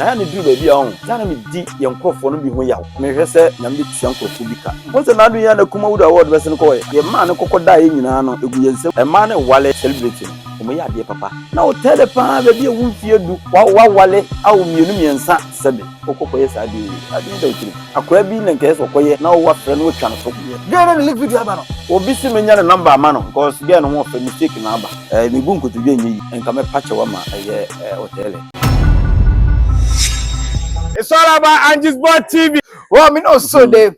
Na yɛ a na ɛduru baabi a ɔho, yɛ a na medi yɛn nkorɔfoɔ no bi ho yaw. Mehwɛ sɛ Nyame bɛtua nkorɔfoɔ bi ka. Wohu sɛ n'adwene yɛ a na Kumawood Award bɛsen kɔɔɛ. Deɛ mmaa no kɔkɔ daeɛ nyinaa no, ɛgu yɛn nsam. Mmaa no wale celebrity no, wɔyɛ adeɛ papa. Na wo tɛlɛ paa baabi a wo mfeɛ du, wawale awo mmienu mmiɛnsa sɛbe wokɔ kɔyɛ saa adeɛ wei. Adwene da wo tirim. Akwadaa bi na nka ɛyɛ sɛ ɔkɔyɛ na wafrɛ no watwa no so. Girl no ne leak video aba no. Obi se menya ne number ama no because girl no ho ɔfɛ mistake na aba. Eh mebu nkotodwe nyɛ yi nka mɛpa kyɛw ama ɛyɛ eh ɔtɛɛlɛ. It's all about Angie's Boy TV. Well, me no so de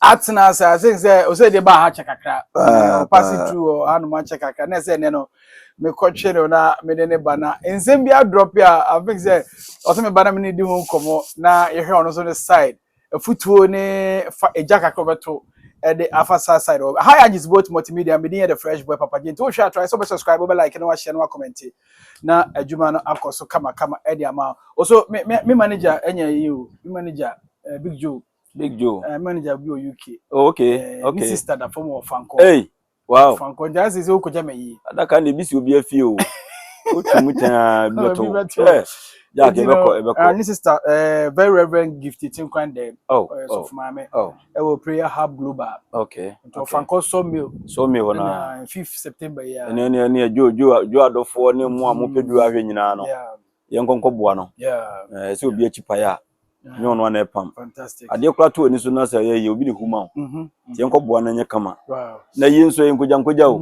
atena ase. I think sɛ ɔsɛ de ba ha kyɛ kakra. Pass it through or hanom akyɛ kakra. Na sɛ ɛnɛ no mekɔtwe no na mede ne ba na nsɛm bi adrop a I think sɛ ɔsɛ me ba na me ne di ho nkɔmmɔ na yɛhwɛ ɔno nso ne side afutuo ne fa egya kakra ɔbɛto ɛde afa saa side hɔ. Hi Angie's Boat Multimedia, me din yɛ the fresh boy Papa J. Nti wohwɛ a try sɛ wobɛ subscribe, wobɛ like na wahyɛ na wacomment na adwuma no akɔ so kamakama ɛde ama wo. Also me manager ɛnyɛ yi o, me manager Big Joe. Big Joe. Manager bi wɔ UK. Oh, okay. Ne sister da fam wɔ Fankɔ. Hey, wow. Fankɔ nti ayɛ sɛ wokɔgya ma yie. Adaka na ebi si obi afie o. Wotwi mu tɛn bi bɛtɔ. Obi bɛtɔ. Jack ebɛkɔ ebɛkɔ. Ne sister very reverend Gift Tinkwan dɛ. Oh, oh. Sɔfo maame. Oh. Ɛwɔ Prayer Hub Global. Okay. Nti Ɔfankɔ Sawmill. Sawmill hɔ na. 5th September yi. Ɛne ɛne ɛne Joe Joe Joe adɔfoɔ ne mu a mopɛ duro ahwɛ nyinaa no. Yɛn nkɔnkɔ boa no. Sɛ obi akyi pae a. Nyɛ ɔno ana ɛpam. Fantastic. Adeɛ koraa to ani so na sɛ ɛyɛ yie obi de hu ma wo. Nti yɛnkɔ boa no nyɛ kama. Wow. Na yi nso yɛ nkogya nkogya o.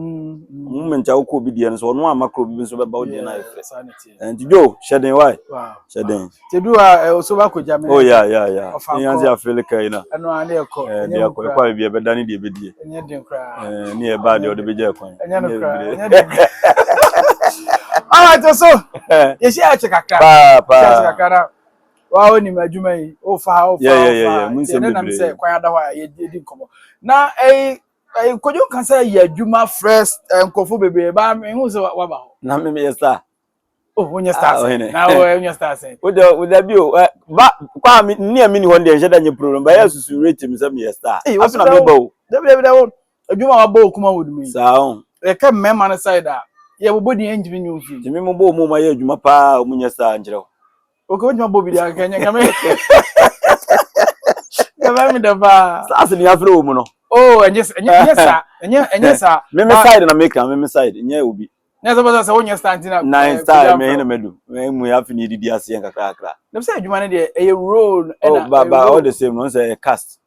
Moment a wokɔ obi deɛ no so ɔno ama kora obi nso bɛba wo deɛ no ayɛ fɛ. Nti Joe hyɛ den wae. Wow. Hyɛ den. Nti du a so ba kogya me. Oh yeah. Yɛn ase afele ka yi na. Ɛno a ne yɛkɔ. Deɛ akɔ ɛkɔ a bi ɛbɛda ne deɛ ɛbɛdie. Ɛnyɛ den koraa. Ne yɛ ba deɛ ɔde bɛgya ɛkwan. Ɛnyɛ no koraa. Ɛnyɛ den. All right so yɛhyɛ akyɛ kakra. Paa paa. Yɛhyɛ akyɛ kakra na wa onim adwuma yi ofa ha ofa ha ofa mu nsɛm nti ɛne nam bebree. Sɛ kwan ada hɔ a yɛdi nkɔmmɔ na ɛyi ɛyi Kodwo Nkansa yɛ adwuma fresh nkurɔfo bebree ba mehu sɛ waba hɔ. Na me meyɛ star. Oh, wonyɛ star Ah, sɛ ɔhene. na wo wonyɛ star sɛ Wode wode bi o ba kwa me ni a me ni hɔ deɛ nhyɛ da nyɛ problem ba yɛ susu rate me sɛ meyɛ star. Ei, Afei na meba o. Dabi dabi dabi, adwuma a wabɔ okuma wɔ dum yi Saa o. yɛka mmarima no side a yɛbobɔ din ɛntumi nyɛ mfiri. Nti me mo bɔ mu ma yɛ adwuma paa ɔmo nyɛ star nkyerɛ wo. Okay, wotumi abɔ bi deɛ anka nyɛ nkame nkame mi dɛ paa. Stars ni afrɛ wɔ mu no. Oh, ɛnyɛ ɛnyɛ saa, ɛnyɛ saa. Me side na meka, me side nyɛ obi. Ne sɛ bɔsɛ sɛ wonyɛ star nti na Nine star me na medu. Me mu ya afei ni didi ase nkakra kakra. Na sɛ adwuma no deɛ ɛyɛ role Oh, ɛna ba ɛyɛ ba all role. the same no sɛ ɛyɛ cast.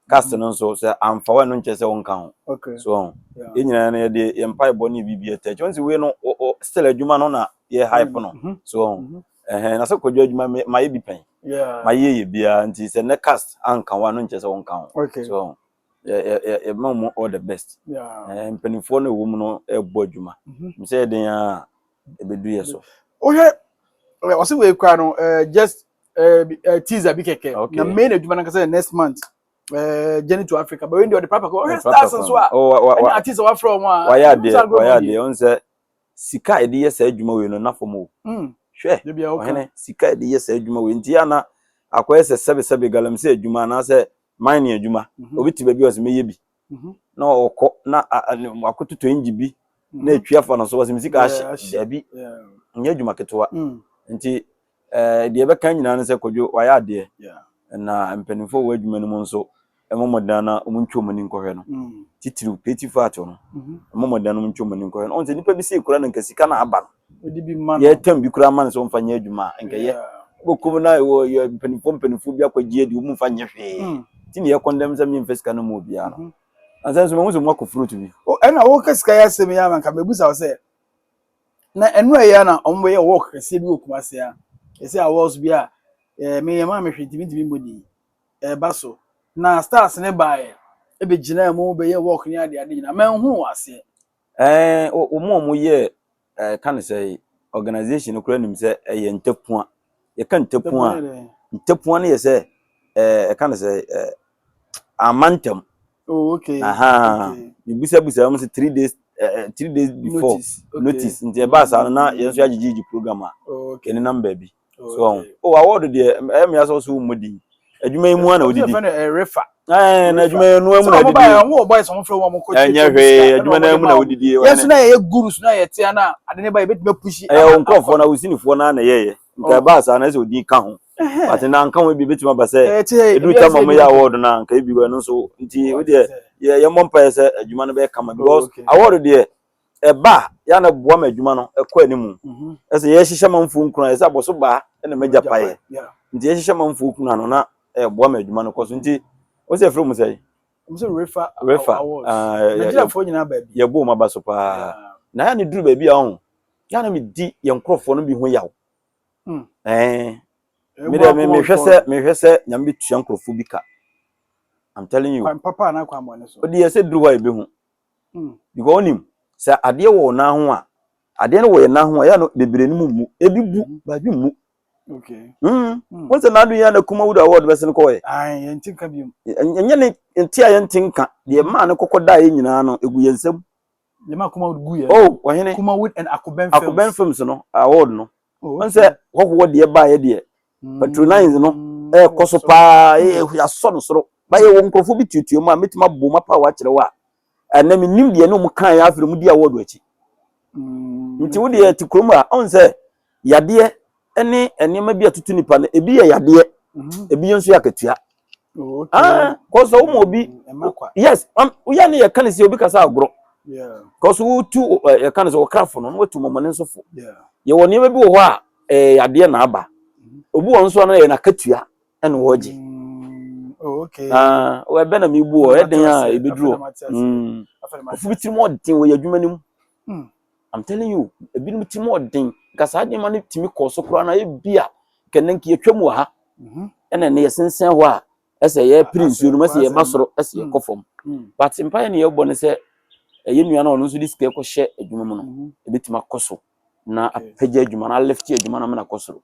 Cast no nso sɛ amfa wa no nkyɛ sɛ wonka ho. So yɛn nyinaa no yɛde yɛn mpaebɔ ne biribi ɛtɛ. Kyɛn sɛ wei no still adwuma no na yɛ hype no. So na sɛ Kwadwo adwuma ma yɛ bi pɛn. Ma yɛ yɛ biara nti sɛ ne cast anka wa no nkyɛ sɛ wonka ho. So yɛ yɛ ma mu all the best. Mpanimfoɔ no ɛwɔ mu no ɛbɔ adwuma. Sɛ yɛden a ɛbɛdu yɛ so. Wohwɛ ɔsɛ wei kura no just teaser bi kɛkɛ. Na main adwuma no nkasa yɛ next month. Journey to Africa. But when the proper wohwɛ stars nso a Oh, wa ɛne wa artist a wafrɛ wɔn a wayɛ adeɛ, wayɛ adeɛ. Ɔn sɛ sika a yɛde yɛ saa adwuma wei no na fam o. Hwɛ. Dabi a woka. Ɔhene, sika a yɛde yɛ saa adwuma wei nti ana akɔyɛ sɛ sɛbesɛbe galamsey adwuma anaasɛ mining adwuma. Obi te baabi a ɔsɛ mɛyɛ bi na ɔkɔ na akɔtotɔ engine bi na etwi afa no so wɔsɛ me sika ahye. ahye. Dabi, nyɛ adwuma ketewa. Nti deɛ ɛbɛka nyinaa no sɛ Kwadwo wayɛ adeɛ na mpanimfoɔ wɔ adwuma no mu nso ɛmɔ mmɔden na wɔn ntwa wɔn ani nkɔhwɛ no. Titiriw creative art no, ɛmɔ mmɔden na wɔn ntwa wɔn ani nkɔhwɛ no. Ɔn sɛ nipa bi sɛ ekura no nka sika na aba no. Odi bi ma no. Yɛtɛm bi kura ama no sɛ ɔmfa nyɛ adwuma a nkɛyɛ. Wobɛkɔm na wɔ yɛ mpanimfoɔ bi akɔgye adi wɔn mfa nyɛ hwee. Nti ne yɛ kɔndɛm sɛ memfa sika no mu obiara no. Ansa nso mahu sɛ mo akɔ fruit bi. Oh, ɛna woka sika yɛ asɛm yi ama nka mebusa wo sɛ na ɛno ɛyɛ na ɔmo bɛyɛ work kɛseɛ bi wɔ Kumase a ɛsɛ awards bi a meyɛ maa mehwɛ ntumi ntumi mmɔ din ɛba so na stars ne baeɛ ɛbɛgyina mu bɛyɛ work ne ade ade nyinaa manhu wɔ aseɛ. Wɔn a wɔyɛ ka ne sɛ organisation no koraa nim sɛ ɛyɛ ntɛpua. Yɛka ntɛpua a, ntɛpua no yɛ sɛ ɛka ne sɛ ama ntɛm. Oh, okay. Aha. Mebusabusa wɔn sɛ 3 days 3 days before Notice. Okay. notice nti ɛbaa saa no na yɛn nso agyegyegye program a yɛne nam baabi. So oh, award deɛ ɛyɛ mmea sɛ ɔsɛ wɔn din adwuma yi mu a na Ɔsɛ odidi. fɛ no refa. Na adwuma yi nua mu Sɛ na ɔmo odidi. baeɛ, ɔmo wɔ boys a ɔmo frɛ wɔn a ɔmo kɔ Ɛnyɛ kyerɛkyerɛ hwee sika, adwuma ɛna no ɔmo de mu na ma wɔn. odidi. Yɛn nso na yɛyɛ gurus na yɛte ana ade ne ba yɛbɛtumi apush. Ɛyɛ wɔn nkurɔfoɔ na wosinifoɔ na na yɛyɛ. Nka ɛbaa saa na ɛsɛ odin ka ho. But na nka ho ebi betumi aba sɛ edu tam a wɔyɛ award na nka ebi wɔ ɛno nso nti wo deɛ yɛ yɛmmɔ mpaeɛ sɛ adwuma no bɛyɛ kama because award deɛ ɛba a yɛ na ɛboa ma adwuma no ɛkɔ anim. Ɛsɛ yɛhyehyɛ manfoɔ nkura ɛsɛ abɔso baa ɛna magya paeɛ nti yɛhyehyɛ manfoɔ nkura no na ɛboa ma adwuma no kɔ so nti wo sɛ ɛfrɛ mu sɛ refa refa Nigeriafoɔ nyinaa baabi yɛbɔ wɔn aba so paa na yɛ ne duru baabi a ɔho yɛ na medi yɛn nkurɔfoɔ no bi ho yaw. Ɛɛ me dɛ me mehwɛ sɛ mehwɛ sɛ Nyame bɛtua nkurɔfoɔ bi ka. I'm telling you. Kwan papa anaa kwan bɔne so? Odi yɛ sɛ duru hɔ a yɛbɛhu. Because onim sɛ adeɛ wɔ wo nan ho a, adeɛ no wɔ yɛn nan ho a, ɛyɛ no bebree no mu mmu. Ebi bu, baabi mmu. Okay. Wɔn sɛ n'ado yɛn na Kumawood Award bɛsen kɔɛ. Ayi, yɛn ti nka biom. Ɛnyɛ ne nti a yɛn ti nka. Deɛ maa no kɔkɔ da yɛn nyinaa no, egu yɛn nsam. Deɛ maa Kumawood gu yɛn. Oh, ɔhene. Kumawood and Akuben Films. Akuben Films no, award no. Oh, Wɔn sɛ hɔhoɔ deɛ baayɛ deɛ, patronize no ɛɛkɔ so paa, yɛasɔ no soro. Bayɛ wɔ nkurɔfoɔ bi tuatua mu a, mɛtumi abɔ mu apa akyerɛ wo a, ɛnɛ menim deɛ ne wɔn kan yɛ afei wɔn di award akyi. Nti wo deɛ te kurom a, ɔn sɛ yadeɛ ne nneɛma bi a tutu nipa no, ebi yɛ yadeɛ, ebi nso yɛ akatua. Ah, kɔsɔ wo ma obi, yes, woyɛ ne yɛka ne sɛ obi kasa agorɔ. Kɔsɔ wotu yɛka ne sɛ wɔkrafo no, na watu mɔmɔne nso fo. Yɛwɔ nneɛma bi wɔ hɔ a ɛyɛ yadeɛ na aba. Obi wɔ nso a na yɛ n'akatua ɛna wɔgye. Ah, ɛbɛ na mebu hɔ, ɛden a ebeduru hɔ. Ofi bi tirim ɔden wɔ yɛ adwuma no mu. I'm telling you, ebinom tirim ɔden. Nka saa nneɛma no tumi kɔ so koraa na ebi a kɛnɛ nka yɛtwa mu wɔ ha. Ɛna ne yɛsensɛn hɔ a ɛsɛ yɛpere nsuo no mu, ɛsɛ yɛba soro, ɛsɛ yɛkɔ fam. But mpaeɛ ne yɛbɔ ne sɛ ɛyɛ nua no a ɔno nso de sika kɔhyɛ adwuma mu no, ebɛtumi akɔ so na apagya adwuma no, aleft adwuma no ama no akɔ soro.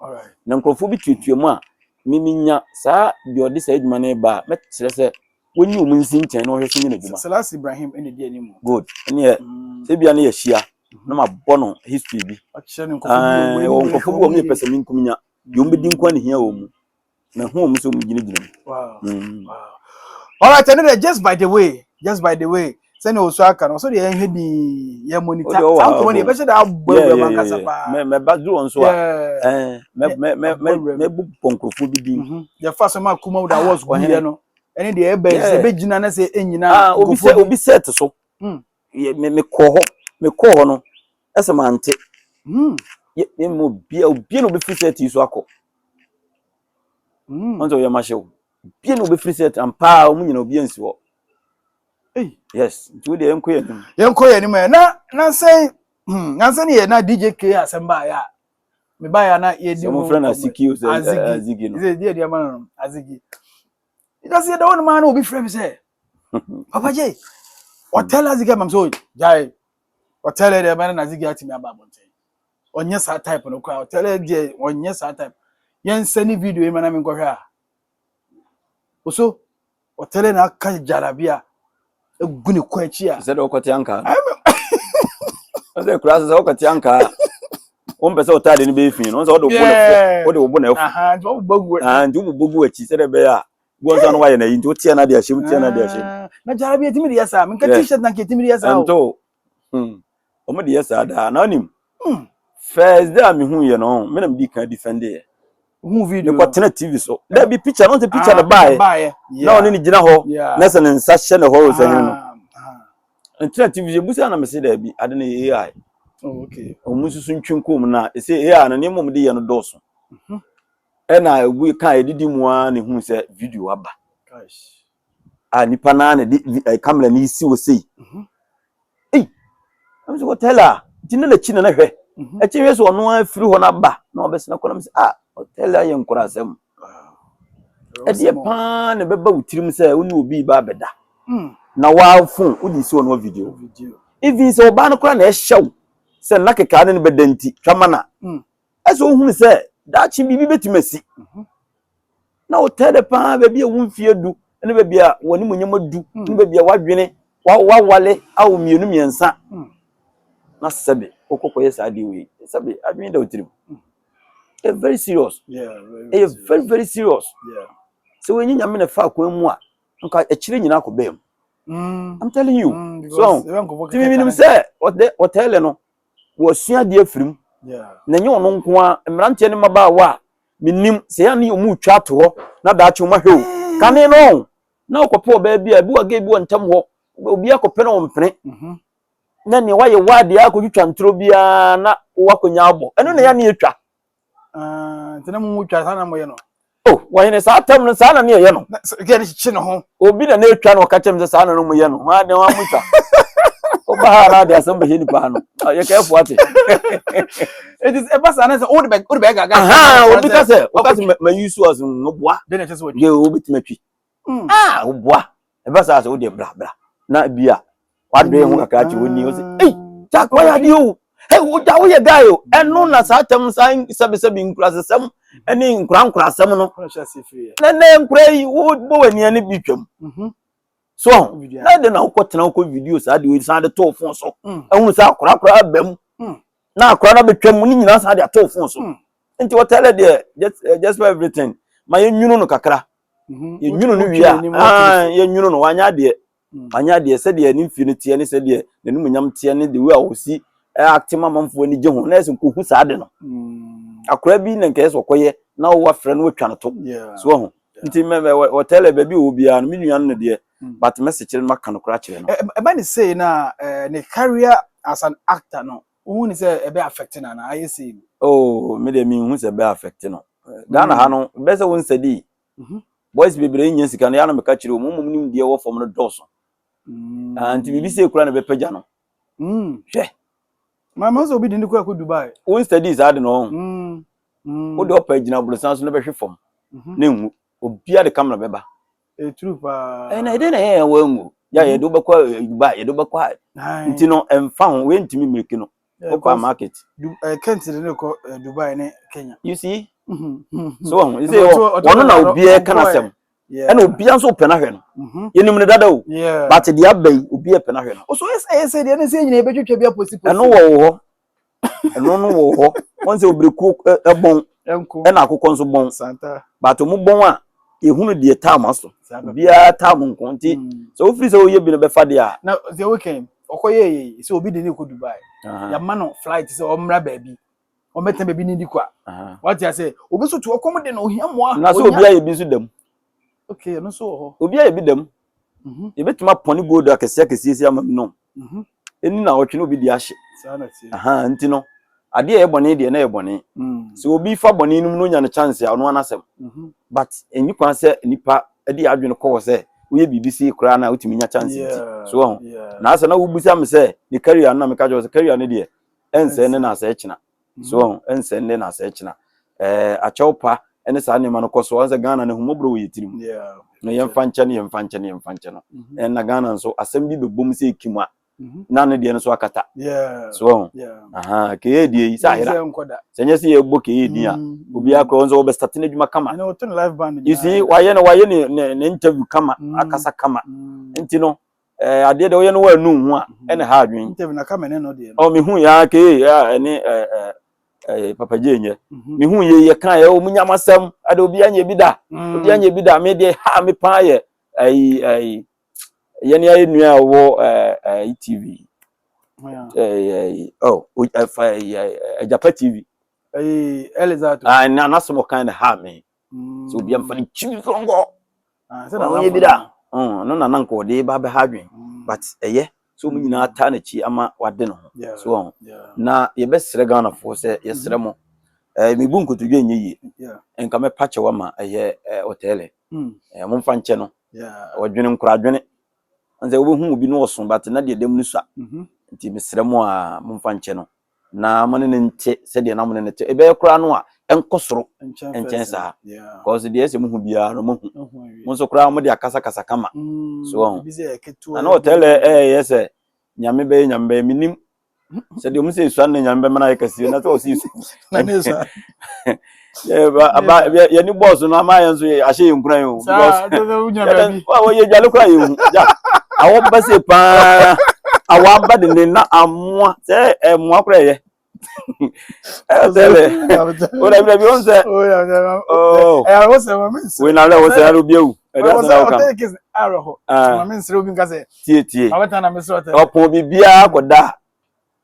Na nkurɔfoɔ bi tuatua mu a, miminya saa deɛ ɔde saa adwuma no ba a, mɛkyerɛ sɛ wɔnyi wɔn nsi nkyɛn na wɔhwɛ so nyɛ n'adwuma. Selassie Ibrahim ɛna di anim. Good. Ɛneɛ sɛ bia ne yɛhyia na mabɔ no history bi. Ɔkyerɛ ne nkurɔfoɔ bi wɔ nkurɔfoɔ bi wɔ mu yɛ pɛ sɛ menkum nya. Deɛ wɔn bɛdi nko ne hia wɔ mu. Na hu wɔn sɛ wɔn gyinagyina mu. Wow. Wow. All right, and then just by the way, just by the way, sɛnea osu aka no, so deɛ yɛnhwɛ ni yɛ monitor. Saa nkɔmɔ deɛ yɛbɛhyɛ da abɔ awura mu ankasa paa. Mɛ mɛ ba duru wɔn so a, ɛɛ mɛ mɛ mɛ mɛ mɛ bu bɔ nkurɔfoɔ bi din. Yɛfa so ma Kumawood Awards gu yɛ no, ɛne deɛ ɛbɛn sɛ ɛbɛgyina ne sɛ ɛnyina. Ah, obi sɛ obi sɛ te so. Mɛ mɛ kɔ hɔ, mɛ kɔ hɔ no, ɛsɛ maa nte. Yɛ mɛ mo obi obi na obi firi sɛ ti so akɔ. Wɔn sɛ ɔyɛ ma hyɛw. Obi na obi firi sɛ ampa a wɔn nyina obi nsi hɔ. Yes, nti wo deɛ yɛnkɔ yɛn anim. Yɛnkɔ yɛn anim ɛ na nansɛn nansɛn yɛ na DJ K asɛm baayɛ a me baayɛ na yɛdi ho. Sɛ mo frɛ no Aziki o sɛ Azigi no. Sɛ deɛ deɛ ma no Azigi. Because yɛ dɔwɔ no maa na obi frɛ mi sɛ Papa J ɔtɛlɛ Azigi ama mi sɛ gyae ɔtɛlɛ deɛ ɛbɛn na Azigi atumi aba abɔnten. Ɔnyɛ saa type no koraa, ɔtɛlɛ deɛ ɔnyɛ saa type. Yɛn sɛ ne video yi ma na mi nkɔhwɛ a. Oso ɔtɛlɛ na aka gyarabea egu ne kɔ akyi a. Sɛ de ɔkɔte anka. Ɔsɛ kura sɛ ɔkɔte anka. Wɔn pɛ sɛ ɔtaade no bɛyɛ fi no, wɔn sɛ ɔde ɔbo na ɛfo, ɔde ɔbo na ɛfo. Nti ɔbobɔ gu. Nti ɔbobɔ gu akyi sɛ de bɛyɛ a, gu nsa no wayɛ n'ayi nti wotia na de ahyɛ mu, tia na de ahyɛ mu. Na gyarabea etimi de yɛ saa, nka t-shirt na nka etimi de yɛ saa o. Ɛnto, wɔn de yɛ saa daa, na ɔnim. First day a mehu yɛ no, me na me di kan defend yɛ. Hu video. Mekɔ tena TV so. Dabi picture no, sɛ picture no baayɛ. Na ɔne ne gyina hɔ, na sɛ ne nsa hyɛ ne hɔ sɛ hene no. Ntena TV so, ebusa na mese dabi, ade no yɛ AI. Oh, okay. Ɔmo nso so ntwe nkɔm na ɛsɛ AI no nneɛma ɔmo de yɛ no dɔɔso. Ɛna ebu kan edidi mu ara na ehu sɛ video aba. A nipa naa na de camera no si wɔ sei. Ei, ɛmu sɛ hotel a, nti ne n'akyi na n'ahwɛ. Akyi hwɛ sɛ ɔno ara firi hɔ n'aba na ɔbɛsena kɔ na sɛ ah, hotel ayɛ nkora asɛm. Ɛdeɛ paa na ɛbɛba wo tirim sɛ wo ne obi ba abɛda. Na waa phone wode si ɔno video. Even sɛ ɔbaa no koraa na ɛhyɛ wo sɛ nna kekaa ne no bɛda nti twa ma na. Ɛsɛ ohunu sɛ daakye biribi bɛtumi asi. Na wotɛ dɛ paa baabi a wo mfie du ne baabi a w'animuonyam adu ne baabi a w'adwene wawale awo mmienu mmiɛnsa na sɛbe wokɔkɔyɛ saa adeɛ wei, sɛbe adwene da wo tirim. Ɛyɛ very serious. Ɛyɛ very very serious. Sɛ wɔnyi Nyame na ɛfa akwan mu a, nka akyire nyinaa kɔ bɛn mu. I'm telling you. So, ti mi nim sɛ ɔtɛlɛ no wɔsua adeɛ afiri mu. Na ɛnyɛ ɔno nko ara, mmeranteɛ ne mmabaawa a menim sɛ yɛn ne wɔn retwa ato hɔ na daakye wɔn ahwɛ o. Kane no, na wokɔpɛ ɔbaa bi a, ebi wɔ gay bi wɔ ntam hɔ, obi akɔpɛ na ɔmpene. Na nea wayɛ w'adeɛ akɔtwitwa ntorɔ biara na wakɔnya abɔ. Ɛno na yɛn ne yɛtwa. Ah, nti na mo mu twa saa na mo yɛ no. Oh, wɔhene saa tam no saa na ne yɛyɛ no. Gɛ ne kyekye ne ho. Obi na na etwa na ɔka kyerɛ me sɛ saa na no mo yɛ no. Ho ade ho mo twa. Oba ha na ade asɛm bɛhyɛ nipa ano. Ah, yɛ kɛfo ate. It is ɛba saa na sɛ o de bɛ o de bɛ gaga. Aha, obi ka sɛ, ɔka sɛ ma yi so as no boa. Den na kyerɛ sɛ wɔtwi. Yɛ obi tumi atwi. Ah, woboa. Ɛba saa sɛ wo deɛ bra bra. Na bi a wadwene ho kakra kyɛ woni wo sɛ, ei, Jack wayɛ adeɛ o. Hey, wo da woyɛ guy o. Ɛno na saa tɛm saa sɛbesɛbe nkurasesɛm ne nkorankorasɛm no. Na nɛ nkora yi wobɔ w'ani ani bi twam. So na de na wokɔtena wokɔ video saa de wei san de too fon so. Ɛhunu sɛ akorakora aba mu. Na akora no abɛtwam ne nyinaa san de ato fon so. Nti wɔtɛlɛ deɛ just for everything. Ma yɛnwunu no kakra. Yɛnwunu no wie a, yɛnwunu no wanyɛ adeɛ. Wanyɛ adeɛ sɛdeɛ ne mfie no teɛ ne sɛdeɛ n'animuonyam teɛ ne the way a ɔsi ate ma amanfoɔ ani gye ho na ɛsɛ nkohu saa ade no. Akora bi na nkɛyɛ sɛ ɔkɔyɛ na wafrɛ no watwa no to. So wahu. Nti mɛ wɔtɛlɛ baabi wɔ biara no me nua no ne deɛ but mɛsekyere no maka no koraa kyerɛ no. Ɛba ne sei na ne career as an actor no wohu ne sɛ ɛbɛ affect no anaa ayɛ sei no? Oh me deɛ menhu sɛ ɛbɛ affect no. Ghana ha no bɛsɛ wo nsa di. Boys bebree nya sika no yɛ na meka kyerɛ wɔn mmom nim deɛ ɛwɔ fam no dɔɔso. Ah, nti biribi sɛ ekura na bɛpagya no. Hwɛ. Maama sɛ obi de ne kɔ akɔ Dubai. Wo study saa de no ɔho. Wo de ɔpa gyina aborosan so na bɛhwe fam. Na nwu. Obiara de camera bɛba. True paa. Ɛna ɛdɛn na ɛyɛ wɔ nwu. Ya yɛde wobɛkɔ Dubai, yɛde wobɛkɔ a. Nti no ɛmfa ho, wei ntumi mmiriki no. Wokɔ market. Kent de ne kɔ Dubai ne Kenya. You see? So wɔn, you see wɔn na obiara ka n'asɛm. Ɛna obiara nso pɛ n'ahwɛ no. Yɛnim ne dada o. But deɛ aba yi, obiara pɛ n'ahwɛ no. Ɔso ɛsɛ ɛsɛ deɛ ne sɛ nyina yɛbɛtwitwa bi aposi posi. Ɛno wɔ wo hɔ. Ɛno no wɔ hɔ. Wɔn sɛ obirikuo ɛbɔn. Ɛna akokɔ nso bɔn. But wɔn bɔn a, yɛhunu deɛ taa mo aso. Obiara taa mo nko nti sɛ wofiri sɛ woyɛ bi no bɛfa deɛ a. Na sɛ weekend ɔkɔyɛ yɛ sɛ obi de ne kɔ Dubai. Yɛama no flight sɛ ɔmmra baabi. Ɔmmɛtena baabi ne di kwa. Wate ase obi nso to ɔkɔm de no ohia mmoa. Na sɛ obi ayɛ bi nso dam. Okay, ɛno nso wɔ hɔ. Obi ayɛ bi dam. Yɛbɛtumi apɔne gold akɛseɛ akɛseɛ si ama mi nom. Ɛni na ɔtwe na obi de ahye. Nti no adeɛ a ɛyɛ bɔne deɛ na ɛyɛ bɔne. Sɛ obi fa bɔne no mu na onya no chance a ɔno ara n'asɛm. But ɛnni kwan sɛ nipa de adwene kɔ hɔ sɛ woyɛ biribi sei koraa na wotumi nya chance nti. So wɔn. Na asɛ na wobisa me sɛ ne career no na meka kyerɛ sɛ career no deɛ ɛnsɛe ne na asɛe kyena. So wɔn ɛnsɛe ne na asɛe kyena. Ɛɛ akyɛw pa ɛne saa nneɛma no kɔ so. Wɔn sɛ Ghana no ahummɔborɔ wɔ yɛ tirim. Na yɛmfa nkyɛ no yɛmfa nkyɛ no yɛmfa nkyɛ no. Ɛna Ghana nso asɛm bi bɛbom sɛ ekim a na ne deɛ no so akata. So wɔn aha kee deɛ yi sɛ ayera sɛ nyɛ sɛ yɛbɔ kee din a obiara koraa wɔn sɛ wɔbɛstate n'adwuma kama. You see wayɛ no wayɛ ne ne ne interview kama akasa kama nti no ɛɛ adeɛ deɛ wɔyɛ no wɔanu ho a ɛna ha adwene. Interview na kama ne no deɛ. Ɔ mehu ya kee ɛne ɛɛ ɛɛ papa gye nyɛ mehu yɛ yɛ kan yɛ wɔn nyam asɛm ɛde obi anyɛ bi da obi anyɛ bi da me deɛ ha me paa yɛ ɛyi ɛyi. Yɛn ayɛ nua a ɔwɔ ɛɛ TV ɛɛ oh ɛfa ɛɛ Agyapa TV. Ɛyi Elizato. Ah na n'asɛm ɔkan na ha mi. So obi amfa ne kyim sɔnkɔ. Ɔnyɛ bi da. Ɔno na nanka ɔde ba bɛha adwen. But ɛyɛ sɛ wɔn nyinaa taa n'akyi ama wade ne ho. So wɔn na yɛbɛsrɛ Ghanafoɔ sɛ yɛsrɛ mo. Ɛɛ mebu nkotodwe nyɛ yie. Nka mɛpa kyɛw ama ɛyɛ ɛɛ ɔtɛɛlɛ. Ɛɛ momfa nkyɛ no. Ɔdwene nkoradwene. Sɛ wobɛhu obi no ɔso but na deɛ dɛm no sua. Nti mesrɛ mo a momfa nkyɛ no na mo ne no nte sɛdeɛ na mo ne no te. Ɛbɛyɛ koraa no a ɛnkɔ soro nkyɛn saa. Because deɛ ɛsɛ mohu biara no mohu. Mo nso koraa mode akasakasa kama. So wɔn. Na na ɔtɛlɛ ɛyɛ sɛ nyame bɛyɛ nyame bɛyɛ menim sɛ deɛ ɔmo sɛ esua no na nyame bɛma no ayɛ kɛseɛ na sɛ ɔsi esu na ne esua aba yɛne bɔɔso no ama yɛn nso ahyɛ yɛn nkuran o because wɔyɛ dwale koraa yɛn hu ya awɔ ba se paa awɔ aba denden na amoa sɛ ɛmoa koraa yɛ ɛsɛlɛ o dabi dabi o nsɛ ooo wei na awɛ wosɛ ɛna obi ewu ɛdi asɛn na ɔka tie tie ɔpɔn biribiara kɔ da.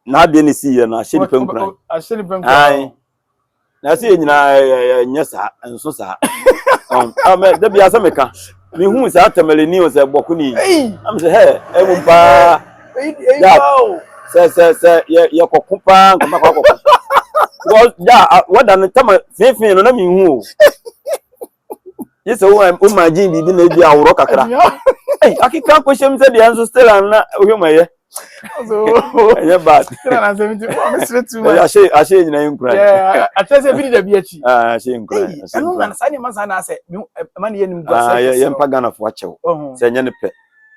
N'adeɛ ne si yɛ no ahyɛ nipa nkuran. Ahyɛ nipa nkuran. Na ɛsɛ yɛ nyinaa nyɛ saa nso saa. Ɔmɛ dabi asɛ meka mehu saa tɛmɛlɛni o sɛ bɔkoni. Am sɛ hɛ ɛmu paa. Ya sɛ sɛ sɛ yɛ yɛkɔko paa nkɔmɛ kɔ akɔko. Because ya wɔda no tɛmɛ finfin no na mehu o. Gye sɛ wo wo ma gye biribi na ebi aworɔ kakra. Ei, akeka akɔhyɛ mu sɛ deɛ nso still a na wohwɛ mu ɛyɛ. Ɛnyɛ bad. Ɛyɛ ahyɛ ahyɛ nyina yɛ nkuran. Akyerɛ sɛ ebi di dabi akyi. Ah, ahyɛ nkuran. Ɛno na saa nneɛma saa na asɛ ɛma ne yɛ nim gua sɛ. Yɛmpa Ghanafoɔ akyɛw. Sɛ ɛnyɛ ne pɛ.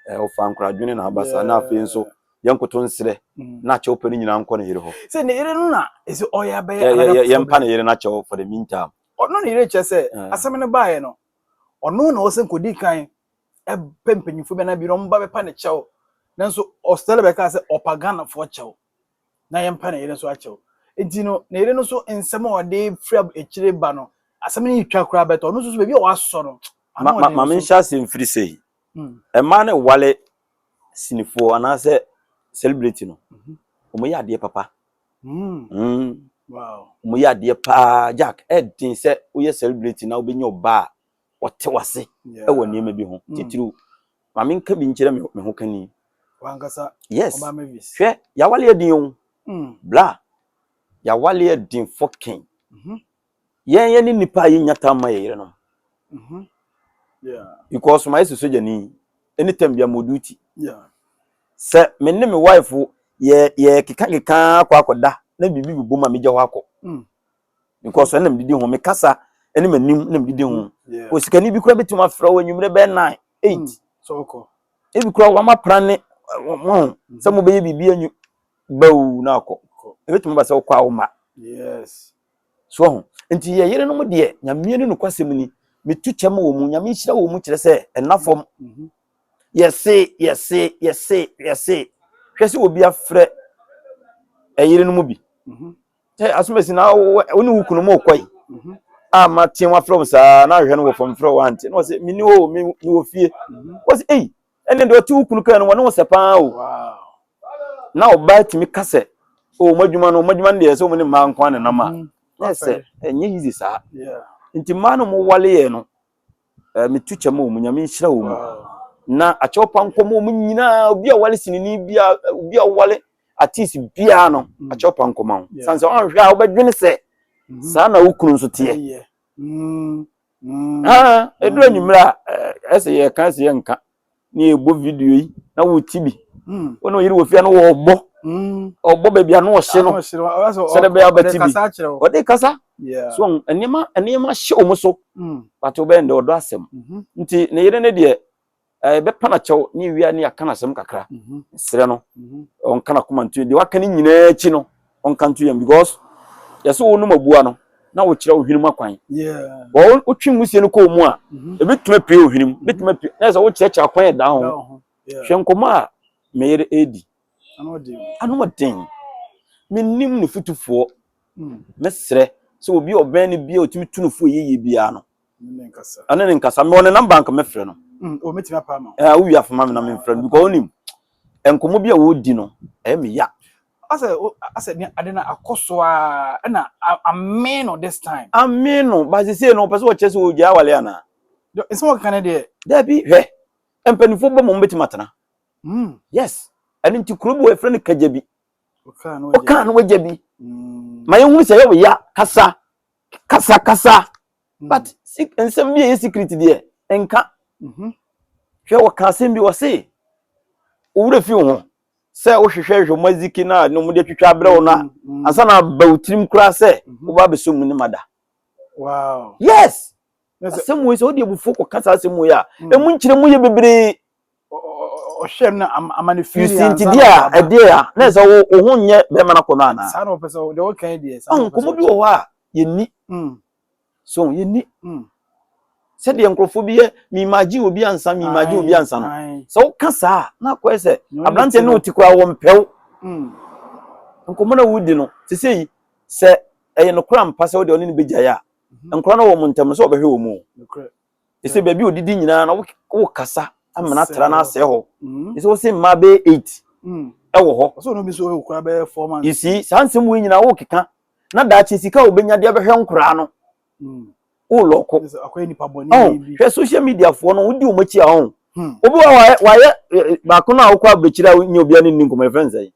Ɔfa nkoradwene na aba saa na afei nso yɛnkoto nsrɛ na akyɛw pɛ no nyinaa nkɔ ne yere hɔ. Sɛ ne yere no na ɛsɛ ɔyɛ abɛyɛ. Yɛmpa ne yere no akyɛw for the meantime. Ɔno ne yere kyerɛ sɛ asɛm no baeɛ no, ɔno na ɔsɛ nkɔdi kan pɛ mpanyinfoɔ bi anaa bi na ɔmo ba bɛpa ne kyɛw. Nanso ɔsɛlɛ bɛka sɛ ɔpa Ghanafoɔ kyɛw na yɛmpa ne yere nso akyɛw. Nti no ne yere no nso nsɛm a ɔde firi akyire ba no, asɛm no twa koraa bɛtɔ ɔno nso so baabi a wasɔ no. Ma ma ma menhyɛ ase mfiri sei. Mmaa no wale sinifoɔ anaasɛ celebrity no, wɔn yɛ adeɛ papa. Mm. Wow. Wɔn yɛ adeɛ paa Jack. Ɛden sɛ woyɛ celebrity na wobɛnya ɔbaa a ɔte wase ɛwɔ nneɛma bi ho. Titiriw maame nka bi nkyerɛ me ho kani. Wankasa. Yes. Hwɛ yawale ɛden o. Bla. Yawale ɛden fɔkin. Yɛn yɛn ne nipa a yɛnya tam ma yɛ yere no. Because ma yɛ sɛ sogyani anytime bi a mo duty. Sɛ me ne me wife yɛ yɛ keka keka akɔ akɔda na biribi bobɔ mu a megya hɔ akɔ. Because ɛna medidi ho me kasa ɛne m'anim na medidi ho. Osikani bi kura bɛtumi afrɛ wo anwummerɛ bɛyɛ 9 8. Ebi kura wɔn apra ne wɔn sɛ mo bɛyɛ biribi anwu bawu na akɔ. Ebɛtumi ba sɛ wokɔ a wo ma. Yes. So ho. Nti yɛ yerenom deɛ Nyame ne nokwasɛm ni. Metu kyɛm wɔ mu, Nyame nhyira wɔ mu kyerɛ sɛ ɛna fam. Yɛse yɛse yɛse yɛse hwɛ sɛ obi afrɛ ɛyere no mu bi. Sɛ asomasi na wo ne wo kunu mo kɔe. A ma teɛ wafrɛ wo saa na ahwɛ no wɔ fam frɛ wo ante. Na ɔsɛ me ni hɔ me wɔ fie. Wɔsɛ ei ɛne deɛ ɔte wo kunu kan no wɔne wo sɛ paa o. Na ɔbaa tumi ka sɛ o mo adwuma no mo adwuma no deɛ sɛ wɔn ne mmaa nko ara nenam a na ɛsɛ ɛnyɛ easy saa. Nti mmaa no mo wale yɛ no metu kyɛ ma wɔn, Nyame nhyira wɔn. Na akyɛw pa nkɔm wɔn nyinaa, obi a wale sinini bia, obi a wale artist biara no, akyɛw pa nkɔm ho. San sɛ ɔnhwɛ a wobɛdwene sɛ saa na wo kunu nso teɛ. Ah, ɛduru anwummerɛ a ɛsɛ yɛka ɛsɛ yɛnka ne yɛbɔ video yi na woti bi. Wo ne ɔyere wɔ fie no wɔbɔ. Ɔbɔ baabi a no ɔhye no. Sɛdeɛ bɛyɛ abɛte bi. Ɔde kasa. So nneɛma nneɛma hyɛ wɔn so. But wobɛyɛ ndɛ ɔdɔ asɛm. Nti ne yere ne deɛ ɛbɛpa na kyɛw ne wia ne aka n'asɛm kakra. Srɛ no. Ɔnka n'akoma nto deɛ waka ne nyinaa akyi no ɔnka nto yam because yɛsɛ wo nom abua no na wokyerɛ wo hwenem akwan. Wɔ wotwe nwusie no kɔɔ mu a ebɛtumi apue wo hwenem, ebɛtumi apue na sɛ wokyerɛkyerɛ akwan ɛda ho. Hwɛ nkɔmmɔ a me yere redi. Ano ɔden. Mennim ne fotufoɔ. Mɛsrɛ sɛ obi a ɔbɛn no bi a ɔtumi tu no fo yie biara no. Ɛne ne nkasa. Mewɔ ne namba nka mɛfrɛ no. Wowie afoma me na memfrɛ no because wonim nkɔmmɔ bi a wɔredi no ɛyɛ me ya. Asɛ asɛ ne ade na akɔ so a ɛna amee no this time. Amee no ba sese no ɔpɛ sɛ ɔkyerɛ sɛ ɔgya awale anaa? Nsɛm ɔkeka ne deɛ. Dabi hwɛ mpanimfoɔ bɔ ma wɔbɛtumi atena. Yes ɛno nti kuro bi wɔ yɛfrɛ no kagya bi. Ɔkaa no wagya bi. Ma yɛhunu sɛ yɛwɔ ya kasa kasa kasa. But nsɛm bi a ɛyɛ secret deɛ nka. Hwɛ wɔka asɛm bi wɔse owura fi wo ho sɛ wohwehwɛ hwehwɛ mo aziki no a na wɔde atwitwa abrɛ wo no a ansa na aba wo tirim koraa sɛ woba abɛsɔ mu ne ma da. Wow. Yes. Asɛm wei sɛ wode abufuo kɔka saa asɛm wei a ɛmu nkyerɛ mu yɛ bebree. Ɔhwɛ no ama ne firi ansa nti deɛ a ɛdeɛ a na ɛsɛ wo ho nyɛ bɛrima no akɔnɔ anaa? Saa na ɔpɛ sɛ deɛ ɔka yi deɛ saa na ɔpɛ sɛ. Nkɔmmɔ bi wɔ hɔ a yɛnni. So yɛnni. Sɛdeɛ nkurɔfoɔ bi yɛ miimagye obi ansa miimagye obi ansa no. Sɛ woka saa a na akɔyɛ sɛ aberanteɛ ne wote koraa wɔmpɛ wo. Nkɔmmɔ no a wodi no sesei yi sɛ ɛyɛ nokorɛ ampa sɛ wode ɔne no bɛgyae a nkora no wɔ mo ntam no sɛ wɔbɛhwɛ wɔ mu o. Ɛsɛ baabi a odidi nyinaa na wokasa amena tra no asɛe hɔ. Ɛsɛ wo se mmaa bɛyɛ 8. ɛwɔ hɔ. Ɔsɛ ɔno bi nso wɔ kura bɛyɛ 4 months. You see, saa nsɛm wei nyinaa wokeka na daakye sika a wobɛnya de abɛhwɛ nkoraa no, wolɔko. Sɛ akɔyɛ nipa bɔne Ɔn bi. Hwɛ, social media foɔ no, wodi wɔn akyi a, ɔn obi wa wayɛ baako no a wokɔ aburokyire a wonyɛ obiara ne nni nkɔmmɔ, yɛfrɛ no sɛ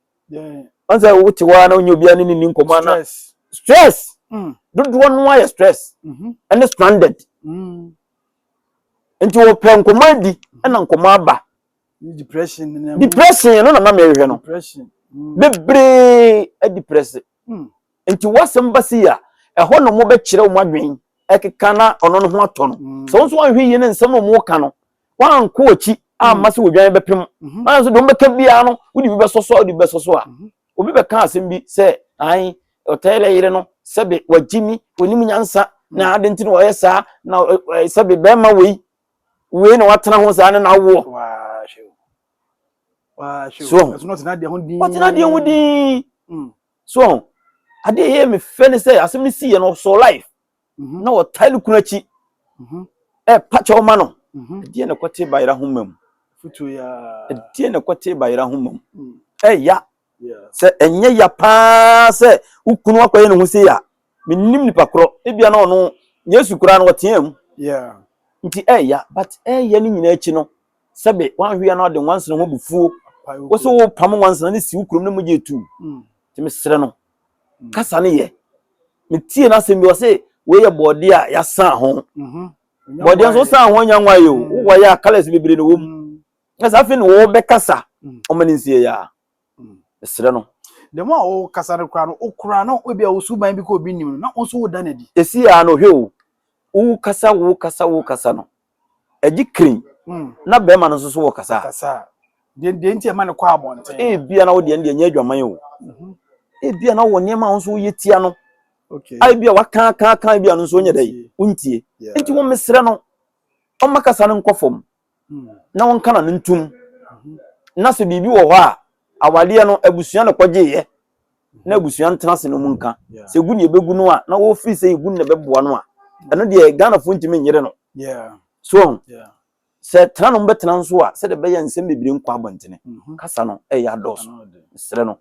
ɔn sɛ wote hɔ a na wonyɛ obiara ne ne nni nkɔmmɔ ana Stress. Stress dodoɔ no ayɛ stress ɛne stranded. Nti wɔpɛ nkɔmmɔ adi ɛna nkɔmmɔ aba. Depression nenam mu. Depression no na nam yɛhwehwɛ no. Depression. Bebree adepress. Nti wasɛm ba si a, ɛhɔ na mo bɛkyerɛ wɔn adwene ɛkeka na ɔno no ho atɔ no. Sɛ wɔn nso wɔnhwɛ yie ne nsɛm na wɔn ka no, wɔankɔ akyi amma sɛ wɔdwan bɛpem na nso deɛ wɔbɛka biara no, wode bi bɛsɔ so a, wode bi bɛsɔ so a, obi bɛka asɛm bi sɛ ae ɔtɛɛlɛ yere no, sɛbe wagyi mi, onim nyansa na ade nti na wɔyɛ saa na sɛbe bɛrima wei wei na watena ho saa ne na awoɔ. Waa hwɛ o. Waa hwɛ o. So. Ɛso na ɔtena adeɛ ho din. Ɔtena adeɛ ho din. So adeɛ yɛ me fɛ ne sɛ asɛm no siiɛ no, ɔsɔ live na ɔtae ne kunu akyi ɛpa kyɛw ma no. Ɛdeɛ na ɛkɔte bayera ho ma mu. Futuo ya. Ɛdeɛ na ɛkɔte bayera ho ma mu. Ɛya sɛ ɛnyɛ ya paa sɛ wo kunu akɔyɛ ne ho sei a, mennim nipa korɔ, ebia na ɔno Yesu koraa no ɔteɛ mu. Nti ɛya, but ɛyɛ no nyinaa akyi no, sɛbe wanhwɛ ya na ɔde nwansena ho abufuo Pae wo wo sɛ kurom. Wopam nwansena ne si wo kurom ne mogye etu. Nti mesrɛ no, kasa no yɛ metie n'asɛm bi, ɔse wei yɛ bɔɔde a yɛasan ho. Bɔɔdeɛ nso wosan ho anya nwaye o. Wowayɛ a, colours bebree na wɔ mu. Na sɛ afei na wɔbɛkasa, ɔma ne nsie yɛ a, mesrɛ no. The more a wɔkasa no koraa no, wokora na ebi a wo suban bi kɔ obi nim no na wo nso woda n'adi. Esi a no, hwɛ o, wokasa wokasa wokasa no, ɛgye kirin na bɛrima no nso so wɔ kasa. Kasa deɛ nti ɛma ne kɔ abɔnten. Ebia na wodeɛ no deɛ nyɛ adwaman o. Ebia na wɔ nneɛma a wo nso woyɛ tia no a, ebia waka aka aka, ebia no nso wonyɛ dɛ Wontie. Wontie. Nti wɔn mesrɛ no, ɔma kasa no nkɔ fam na wɔnka na no ntum na sɛ biribi wɔ hɔ a, awadeɛ no abusua na kɔgyeeɛ na abusua ntena ase no mu nka sɛ egu ne ebegu no a, na wɔfiri sɛ egu ne bɛboa no a, ɛno deɛ Ghanafoɔ ntumi nyere no. So sɛ tena no bɛtena nso a, sɛdeɛ ɛbɛyɛ nsɛm bebree nkɔ abɔntene. Kasa no ɛyɛ adɔɔso. Mesrɛ no,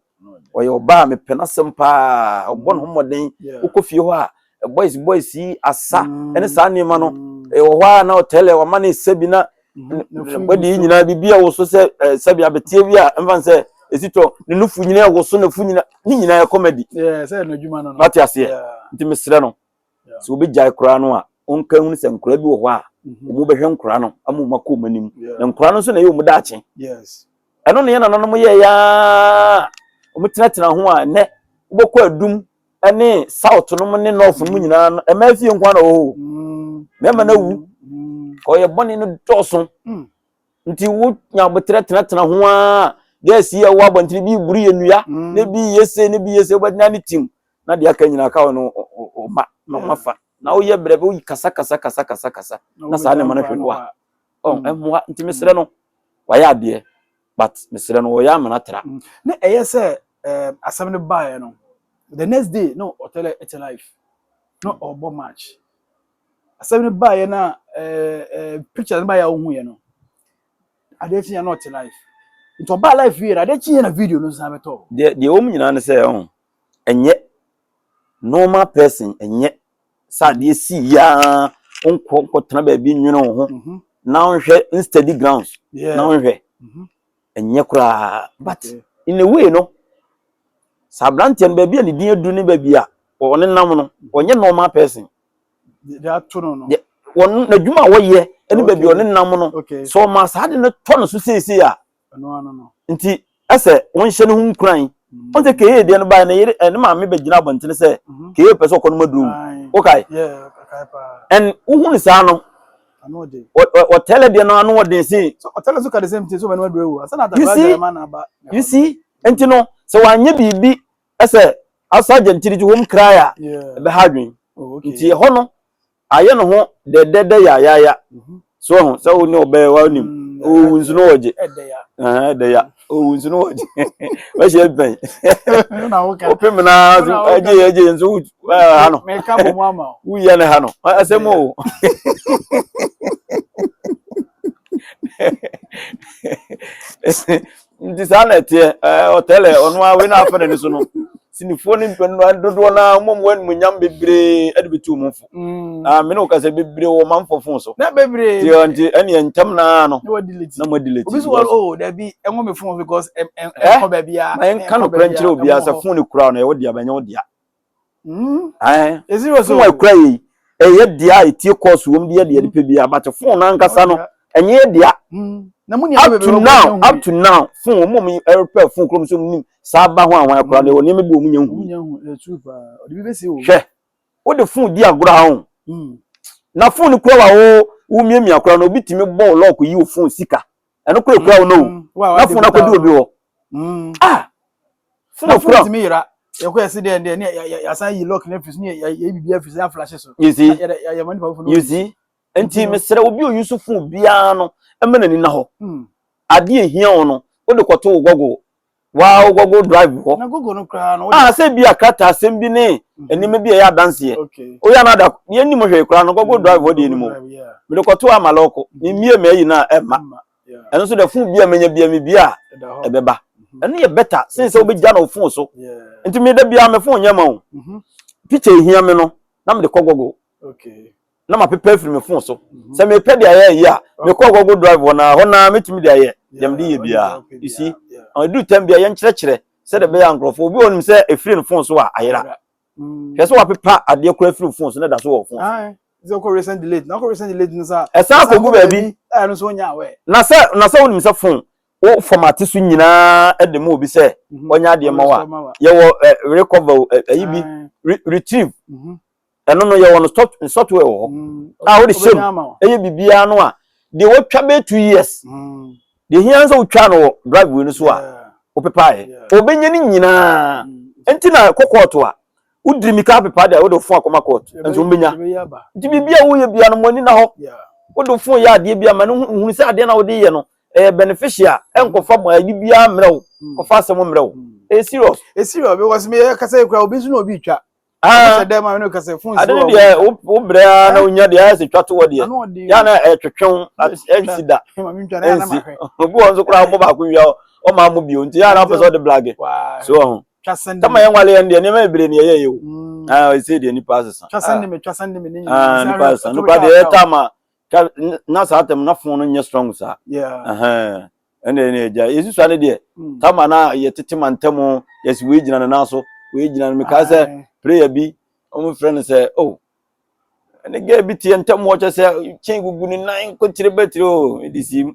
ɔyɛ ɔbaa a mepɛ n'asɛm paa, ɔbɔ ne ho mmɔden. Wokɔ fie hɔ a, boys boys yi asa ɛne saa nneɛma no ɛwɔ hɔ a, na ɔtɛlɛ wama ne sɛbi na bɔdi yi nyinaa biribi a woso sɛ sɛbi abeteɛ bi a mfa sɛ esi tɔ ne nufu nyinaa ɛwɔ so, nufu nyinaa ne nyinaa yɛ comedy. Yeah, sɛ ɛno adwuma no. Wate aseɛ? Nti mesrɛ no, sɛ obɛgyae koraa no a, ɔnka hunu sɛ nkora bi wɔ hɔ a wɔn bɛhwɛ nkora no ama wɔn akɔ wɔn anim, na nkora no nso na ɛyɛ wɔn daakye. Ɛno na yɛn nananom yɛ yaa wɔn tenatena ho a, nnɛ wobɛkɔ Adum ne South nom ne North nom nyinaa no, mmaa fie nko ara na wɔ hɔ o. Mmarima no awu. Ɔyɛ bɔne no dɔɔso. Nti wo nya abotrɛ tenatena ho a, girls yi a ɛwɔ abɔntene bi buru yɛ nnua na bi yɛ se ne bi yɛ se, wobɛtena ne tim na deɛ aka nyinaa ka wɔ no ɔma na ɔma fa na woyɛ brɛ bɛ woyi kasa kasa kasa kasa kasa na saa nneɛma no hwɛ no a ɔn ɛmmoa. Nti mesrɛ no, wayɛ adeɛ, but mesrɛ no, wɔyɛ amena tra. Na ɛyɛ sɛ asɛm no baeɛ no, the next day no ɔtɛlɛ ɛte live na ɔbɔ match. Asɛm no baeɛ na ɛɛ ɛɛ picture no baeɛ a wohu yɛ no, adeɛ kyeɛ na ɔte live, nti ɔbaa live wie no, adeɛ kyeɛ na video no nsa bɛtɔ. Deɛ wɔn nyinaa ne sɛ ɔn ɛnyɛ normal person, ɛnyɛ sɛ adeɛ si yaa nkɔ nkɔtena baabi nwene wo ho na nhwɛ unsteady grounds na nhwɛ ɛnyɛ koraa, but in a way no, sɛ aberanteɛ no baabi a ne din adu ne baabi a ɔne nam no, ɔnyɛ normal person. Deɛ ato no no. Wɔn n'adwuma a wɔyɛ ne baabi a ɔne nam no, sɛ ɔma saa de no tɔ no so seesei a, ɛno ano no. Nti ɛsɛ wɔnhyɛ ne ho nkuran. Wɔn sɛ kee deɛ no baa ne yere ne maame bɛgyina abɔntene sɛ kee pɛ sɛ ɔkɔ no ma duro wokae. Yeah, kae paa. And wohu ne saa no, Ano ɔde. Ɔtɛlɛ deɛ no ano ɔden sen. So ɔtɛlɛ so ka the same thing so ɔbɛn no aduro ewu asa na You atakora see? gyama na aba. You see, nti no sɛ wanyɛ biribi ɛsɛ asa gyantiri ti home cry a, ɛbɛha adwene. Nti ɛhɔ no ayɛ ne ho dɛdɛdɛ yayaya. So ɔho sɛ wo ne ɔbɛyɛ wa nim owu nso no wɔgye Ɛdɛ ya. Ɛdɛ ya, owu nso no wɔgye wɔhyɛ bɛn. Na woka. Wopem naa so. Wo na woka. Ɛgye ɛgye nso wo ha no. Meka bɔ mu ama wo. Woyɛ ne ha no asɛm o. Nti saa na ɛteɛ. Ɛɛ ɔtɛlɛ ɔno ara wei na afa n'ani so no. Sinifoɔ ne mpɛn dodoɔ no ara wɔn mu animuonyam bebree de bɛtu wɔn fo. Ah, me ne wo kasa bebree wɔ manfoɔ fon so. Na bebree. Nti nti ɛne ntɛm naa no. Na wɔdelete. Na wɔdelete. Obi so wɔ oh dabi ɛnwɔ me phone because ɛnkɔ baabi a. Ma yɛnka nokorɛ nkyerɛ obiara sɛ phone kura no ɛwɔ dea bɛnyɛ wo dea. Ɛyɛ phone ekura yi ɛyɛ dea a etie course wɔm de yɛ deɛ de pɛ biara but phone n'ankasa no ɛnyɛ yɛ dea. Up to now up to now phone wɔn mu ɛrepɛ phone kurom so nim saa ba ho ahwan akora no ɛwɔ nneɛma bi wɔn nyɛ nhu. Hwɛ wode phone di agorɔ ahɔ na phone kura wa wo wo miamia kora no obi tumi bɔ lock yi wo phone sika ɛno kura kura wo no o na phone akɔdi obi hɔ ah phone kura tumi yera yɛkɔ yɛsi deɛ deɛ ne yɛasan yi lock no afiri so ne yɛyi biribi afiri so yɛaflashe so you see you see nti mesrɛ obi oyi so phone biara no ɛma n'ani na hɔ adeɛ ehia wo no wode kɔto wo Google waa wo Google Drive hɔ. Na Google no koraa no. Ah, sɛ bi a krataa asɛm bi ne mhm. nneɛma bi a ɛyɛ adanseɛ. Oyɛ anada yɛn nim hwee koraa no Google mhm. Drive hɔ deɛ anim o. Mede kɔto ama lɔko. Ne mmie ma ayi na ɛma. Ɛno nso de fon bi a menya bi a mebie a ɛbɛba. Ɛno yɛ better sen sɛ wobɛgya no fon so. Nti me da biara me fon nyɛ ma o. Picture ehia me no na mede kɔ Google. Na mapepa afiri me fon so. Mhm. Sɛ mepɛ de ayɛ ayi a, mekɔ Google Drive hɔ na hɔ na metumi de ayɛ deɛ mede yɛ biara. You see? Ɛduru tam bi a yɛnkyerɛkyerɛ sɛdeɛ ɛbɛyɛ a nkurɔfoɔ obi wɔ nim sɛ ɛfiri ne fon so a ayera. Mm. Hwɛ sɛ wapepa adeɛ koraa afiri fon so na ɛda so wɔ fon so. Sɛ kɔ recent delete na kɔ recent delete no sa. Ɛsan akɔgu baabi. Ɛno nso wonya awɛ. Na sɛ wonim sɛ fon wo fɔmate so nyinaa de ma obi sɛ mhm. ɔnyɛ adeɛ ma wo a yɛwɔ recover ɛyi bi retrieve mhm. Ɛno no yɛwɔ no software wɔ hɔ mm, a wode hyɛ mu ɛyɛ biribiara no a deɛ watwa bɛyɛ 2 years mm. deɛ hia sɛ wotwa no wɔ drive wei no so a wopepaeɛ ɔbɛnya no nyinaa mm. Nti na kɔ kɔɔto a wodiri mika apepa deɛ wode fon akɔma kɔɔto nso wobɛnya. Nti biribi a woyɛ bia no mo ani na hɔ wode fon yɛ adeɛ bi ama no hunu sɛ adeɛ no a wode yɛ no ɛyɛ beneficial ɛnkɔfa mo ayi biara mmerɛ wo kɔfa asɛm mmerɛ wo. Ɛyɛ serious. Ɛyɛ serious because meyɛ kasa yi koraa obi nso na obi twa. Ah, ade no deɛ wo brɛ ara na wonya deɛ ayɛ sɛ twa to hɔ deɛ yɛ na ɛtwetwe wo ɛnsi da ɛnsi obi wɔ nso koraa wobɔ baako wia ɔma mo bio nti yɛ na wopɛ sɛ ɔde blage so ɔho tama yɛn nwale yɛn deɛ nneɛma bebree ne yɛyɛ yɛ o ah ɛsɛ deɛ nipa asesa ah nipa asesa nipa deɛ ɛyɛ tama na saa tɛm na fon no nyɛ strong saa ɛna ɛna agya yɛsusua no deɛ hmm. tama na yɛtete ma ntɛm yɛsi wei gyina ne nan so wei gyina no mekaa sɛ prayer bi wɔn frɛ no sɛ oh ɛne gɛɛ bi teɛ ntɛm wɔ kyɛ sɛ kyɛn gugu ne nan kotire bɛtire o ɛde si mu.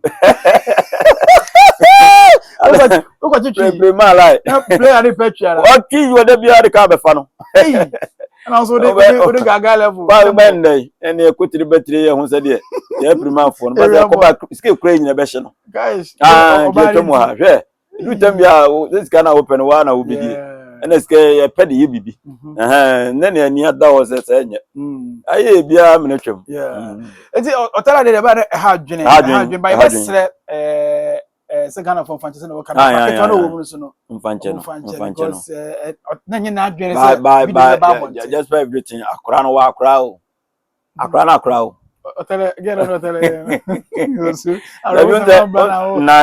Pere maa lai. Player ne pɛ twia la. Ɔtwi yi ɔdɛ biara de kaa bɛfa no. Ɛna nso de de gaga level. Baa bɛ ndɛ yi ɛne kotire bɛtire yɛ ho sɛ deɛ yɛ pere maa fo no bɛsɛ kɔba sika ekura yi nyina bɛhyɛ no. Ah, nti atwa mu ha hwɛ edu tam bi a sɛ sika na wopɛ no waa na wobɛdie ɛna sika yɛpɛ de yɛ biribi ne ne ani ada hɔ sɛ sɛ ɛnyɛ ayɛ biara mene twam. Nti ɔtara deɛ ɛbɛyɛ dɛ ɛha adwene ɛha adwene ba yɛbɛsrɛ sɛ Ghana fo mfankyɛ sɛ na wɔka no ketewa no wɔ mu no so no mfankyɛ no mfankyɛ no na nyɛ n'adwene sɛ bi de bɛba abɔnten. Just for everything akora no wɔ akora o akora no akora o. Ɔtɛlɛ gɛrɛ no ɔtɛlɛ na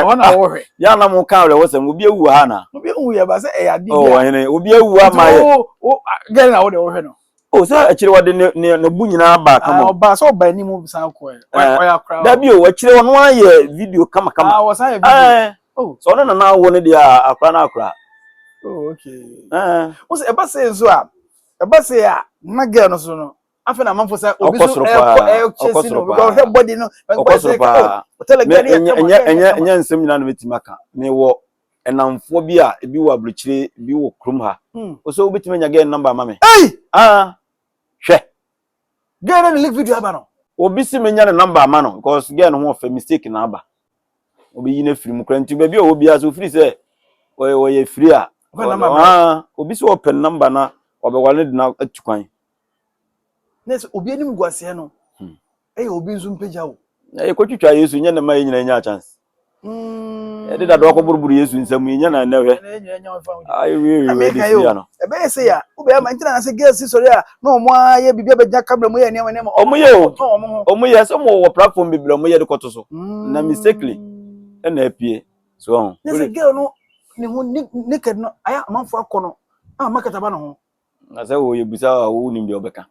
yà na mo kan awerɛwɔ sɛm obi ewu ha na. Obi ewu yɛ ba sɛ ɛyɛ adi bi a. Ɔhene obi ewu ama yɛ. O gɛrɛ na wo de wɔhwɛ no. O sɛ akyire wɔde ne ne ne bu nyinaa ba kama. Ɔba sɛ ɔba anim san kɔ ɛ ɔyɛ akora. Dabi o akyire ɔno ayɛ video kama kama. Ah wɔsan yɛ video. Oh. Sɛ ɔno nana awo ne deɛ akora no akora. Oh okay. Ɛɛ. Wosɛ ɛba sɛ nso a ɛba sɛ a na girl no so no afei na amanfo sɛ obi so ɛkɔ ɛkyɛ si no because ɔhwɛ body no ɔkɔ soro paa ɛnyɛ ɛnyɛ ɛnyɛ nsɛm nyinaa na mɛtumi aka mewɔ ɛnamfoɔ bi a ebi wɔ aburokyire ebi wɔ kurom ha ɔsɛ wobɛtumi anya girl number ama me ah hwɛ girl no ne leak video aba no obi si menya ne number ama no because girl no ho ɔfɛ mistake na aba obi yi no afiri mu kora nti baabi a ɔwɔ biara sɛ ofiri sɛ ɔyɛ ɔyɛ firi a obi sɛ ɔpɛ number na ɔbɛwale ne de no atu kwan. Na sɛ obi anim gu aseɛ no hmm. ɛyɛ obi nso mpagya wo. Na yɛkɔtwitwa Yesu nyɛ ne ma yɛ nyina nya chance. Yɛde dade wakɔboroboro Yesu nsam yi nyɛ na ɛnɛ hwɛ. Ayɛ no. Ɛbɛyɛ sɛ ya wobɛyɛ ma ntina na sɛ girls sɔre a na ɔmo ayɛ biribi abɛgyina camera mu yɛ nneɛma nneɛma. Ɔmo yɛ o. Ɔmo yɛ sɛ ɔmo wɔ platform bebree ɔmo yɛ de kɔto so. Na mistakenly ɛna apue. So ɔho. Ne sɛ girl no ne ho naked no ayɛ amanfo akɔ no a market aba ne ho. Na sɛ wɔyɛ busa a wonim deɛ ɔbɛka.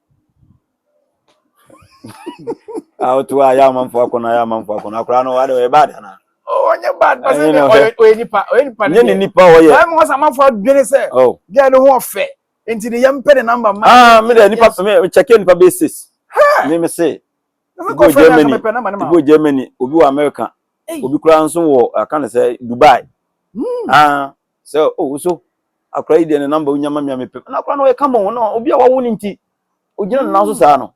A woto a ayɛ amanfo akɔ no ayɛ amanfo akɔ no akora no ade ɔyɛ bad anaa? Ɔnyɛ bad ba sɛ ɔyɛ ɔyɛ nipa ɔyɛ nipa ne deɛ. nipa ɔyɛ. Báyìí mo sɛ amanfo adwene sɛ oh. girl no ho ɔfɛ nti ne yɛm pɛ ne number ma. Ah me deɛ nipa me check nipa bɛ six. Me me se. Ebi wɔ Germany ebi wɔ Germany obi wɔ America obi koraa nso wɔ aka ne sɛ Dubai. Hmm. Ah sɛ oh so akora yi deɛ ne number wonya ma me a mepɛ na akora no ɔyɛ kama o na obi a wawo ne nti ogyina ne nan so saa no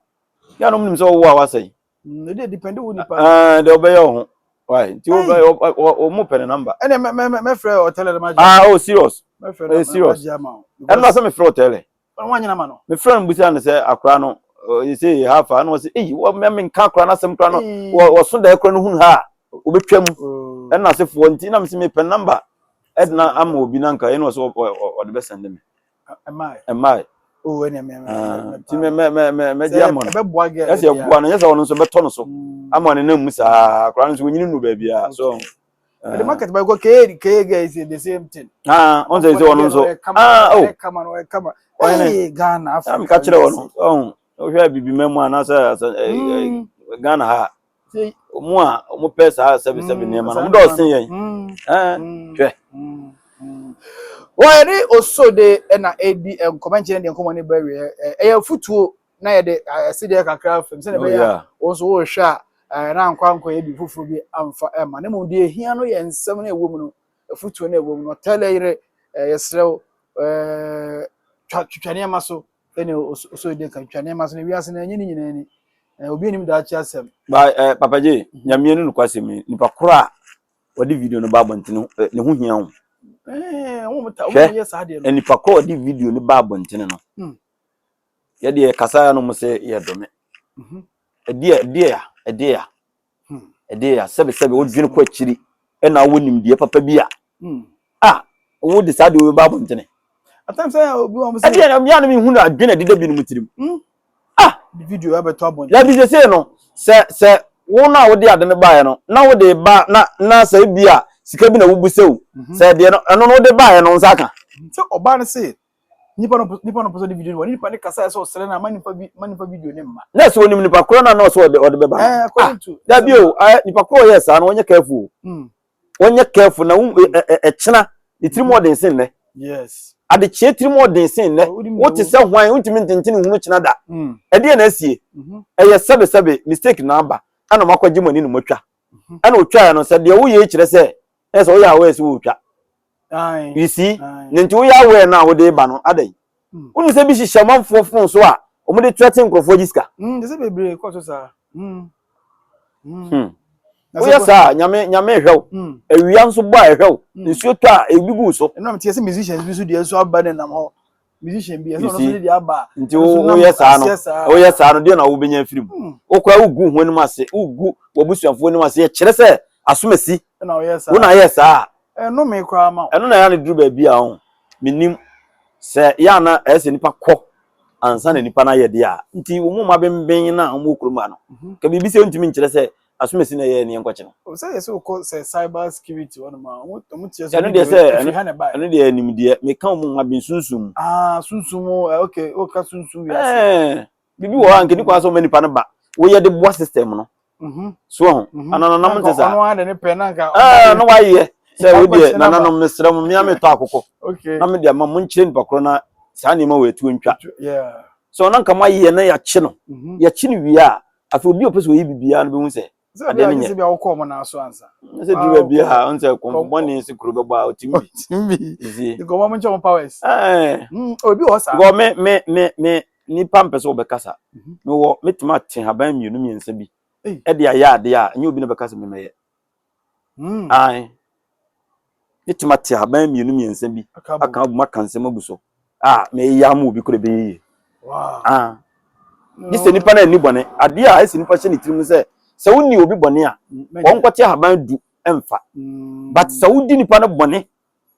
yɛ anom nim sɛ ɔwo a wasɛe. Ɛde hmm, depend wo nipa. Ɛɛ deɛ ɔbɛyɛ wo ho why nti wo bɛ wɔ mo pɛ ne number. Ɛnna mɛ mɛ mɛfrɛ ɔtɛlɛ dɛ ma gye. Ah oh serious. Mɛfrɛ dɛ ma gye ama o. Ɛnna sɛ mefrɛ ɔtɛlɛ. Wɔn anyina ma no. Mefrɛ no bisa no sɛ akora no ɔyɛ sɛ ha fa ɛna ɔsɛ eyi wɔ mɛ menka akora no asɛm kora no wɔso da akora no hunu ha a wɔbɛtwa mu oh. ɛna asefoɔ nti na mesɛ mepɛ namba ɛdena ama obi na nka ɛna ɔsɛ ɔde bɛsɛnde me ɛmmae oh, nti mɛgye ama no ɛsɛ ɛboa no nyɛ sɛ ɔno nso bɛtɔ no so mm. ama ne nam mu saa akora no nso wɔnyini nu baabiaa so The market by go K K is the same thing. Ah, on sɛ sɛ ɔno nso. Ah, oh. Kama no kama. Hey, Ghana Africa. Am ka kyerɛ ɔno. Ɔn, wohwɛ bibi ma mu anaasɛ hmm. Ghana ha. Ɔmo a ɔmo pɛ saa sɛbi sɛbi hmm, nneɛma no, ɔmo dɔɔso yɛn. Hmm. Eh, hwɛ. Wɔyɛ ne osode na edi nkɔmɔ nkyɛn deɛ nkɔmɔ ne bɛ wiɛ ɛyɛ futuo na yɛde asideɛ kakra fam sɛdeɛ ɛbɛyɛ a wɔn nso wɔrehwɛ a na ankɔ ankɔyɛ bi foforɔ bi amfa ɛma ne mu deɛ ehia no yɛ nsɛm no ɛwɔ mu no afutuo no ɛwɔ mu no ɔtɛlɛ yere yɛsrɛ wo twa twitwa nneɛma so ɛne ɔsɔ edi kan twitwa nneɛma so na wiase no ɛnyɛ ne nyinaa ni obi anim daakye asɛm. Ba ɛ papa gye nyamie no nokwasɛm ni nipa koro a wɔde video no ba abɔntene ne ho hia ho. Hwɛ nipa koro a wɔde video no ba abɔntene no. Hmm. Yɛde yɛ kasa no mo sɛ yɛ dome. Mhm. Ɛdeɛ ɛdeɛ ya ɛdeɛ ya hmm. ɛdeɛ ya sɛbe sɛbe wodwene kɔ akyiri ɛna wɔ nimdeɛ papa bi a hmm. a wode saa deɛ wobɛba abɔntene. Ɛdeɛ na mmea no mehu no adwene ɛdeda binom tirim. Hmm. Ah! Video abɛtɔ abɔntene. Dabi sesei no sɛ sɛ wo no a wode ade no baeɛ no na wode ba na na sɛ ebi a sika bi na wobu sɛ o mhm. sɛ deɛ no ɛno no wode baeɛ no nsa ka. Sɛ ɔbaa no se nipa no nipa no pɛ sɛ ɔde video no ba nipa no kasa sɛ ɔsrɛ no a ma nipa bi ma nipa video ne mma. Na sɛ onim nipa korɔ no a na ɔsɛ ɔde ɔde bɛba no. Ɛɛ according to. Dabi o ɛɛ nipa korɔ ɔyɛ saa no ɔnyɛ careful o. Hmm. Ɔnyɛ careful na ɛ ɛ ɛkyena ne tirim ɔden sen nnɛ. Yes. Adekyeɛ tirim ɔden sen nnɛ. Wote sɛ hwan wontumi ntentene nhunu kyena da. Hmm. Ɛdeɛ na asie. Mhm. Ɛyɛ sɛbe sɛbe mistake na aba ɛna mo akɔgye mo ani na mo atwa. Mhm. Ɛna otwaeɛ no sɛ deɛ woyɛ yi kyerɛ sɛ ɛsɛ woyɛ aware sɛ wotwa. You see? Ne nti woyɛ aware no a wode ba no adɛn? Hmm. Wonim sɛ bi hyehyɛ amanfoɔ fon so a wɔde threaten nkurɔfoɔ gye sika. Hmm, de sɛ bebree kɔ so saa. Hmm. Hmm. Woyɛ saa nyame nyame hwɛ wo. Awia nso bɔ a ɛhwɛ wo. Nsuo tɔ a ebi gu so. Ɛnna mi ti sɛ musicians bi so deɛ nso aba ne nam hɔ. Musician bi ɛsɛ ɔno nso de aba. Nti woyɛ saa no woyɛ saa no deɛ na wobɛnya afiri mu. Hmm. Wokora wogu ho anim ase wogu w'abusuafoɔ anim ase yɛkyerɛ sɛ asomasi wo na ayɛ saa. Ɛnome koraa ma wo. Ɛno na ɛyɛ a na duru baabi a ɔho menim sɛ yɛ a na ɛyɛ sɛ nipa kɔ ansa na nipa no ayɛ deɛ a nti wɔn mma benben no a wɔn wɔ kurom ha no mhm. ka biribi sɛ ntumi nkyerɛ sɛ asomasi na ɛyɛ ne yɛnkɔkye no. Sɛ yɛ sɛ wokɔ sɛ cyber security hɔ nom a wɔn kyerɛ sɛ ɛno deɛ sɛ ɛno deɛ nimdeɛ meka wɔn mma ben sunsum mu. Ah sunsum mu eh, okay woka sunsum wiase. Ɛɛ biribi wɔ hɔ a nkedi kwan sɛ wɔn nipa no ba woyɛ de boa system no. Mhm. So ho mhm. anananom nte saa. Ɔno ara de ne pɛ na nka. Ɛɛ na wayɛ sɛ wo deɛ nananom mesrɛ mo mmea metɔ akokɔ. Okay. Na me deɛ ma mo nkyerɛ nipa korɔ na saa nneɛma wɔ atuo ntwa. Yeah. So ɔno nka mo ayɛ na yɛakye no. Mhm. Yɛakye no wie a afei obi a ɔpɛ sɛ ɔyɛ biribiara no bɛhu sɛ Sɛ adeɛ obi no a nyɛ. sɛ bi a wokɔ ɔmo nan so ansa. Sɛ duru baabi a ɔn sɛ kɔnfo bɔne sɛ kuro bɛbɔ a ɔtumi bi. Ɔtumi bi. You see. Nkɔmɔ mo nkyɛn mo powers. Ɛɛ. Obi wɔ hɔ saa. Because me me me me nipa mpɛ sɛ ɔbɛkasa. Mhm. Mewɔ metumi ate haban mmienu mmiɛnsa bi Ei. ɛde ayɛ adeɛ a ɛnyɛ obi na bɛka sɛ memɛyɛ. Ae. Metumi ate haban mmienu mmiɛnsa bi aka abom aka nsɛm agu so a meyɛ ama obi kora ɛbɛyɛ yie. Ah. Gye sɛ nipa no anni bɔne. Adeɛ a ɛsɛ nipa hyɛ ne tirim sɛ sɛ wonni obi bɔne a wɔnkɔte ahaban du mfa. But sɛ wodi nipa no bɔne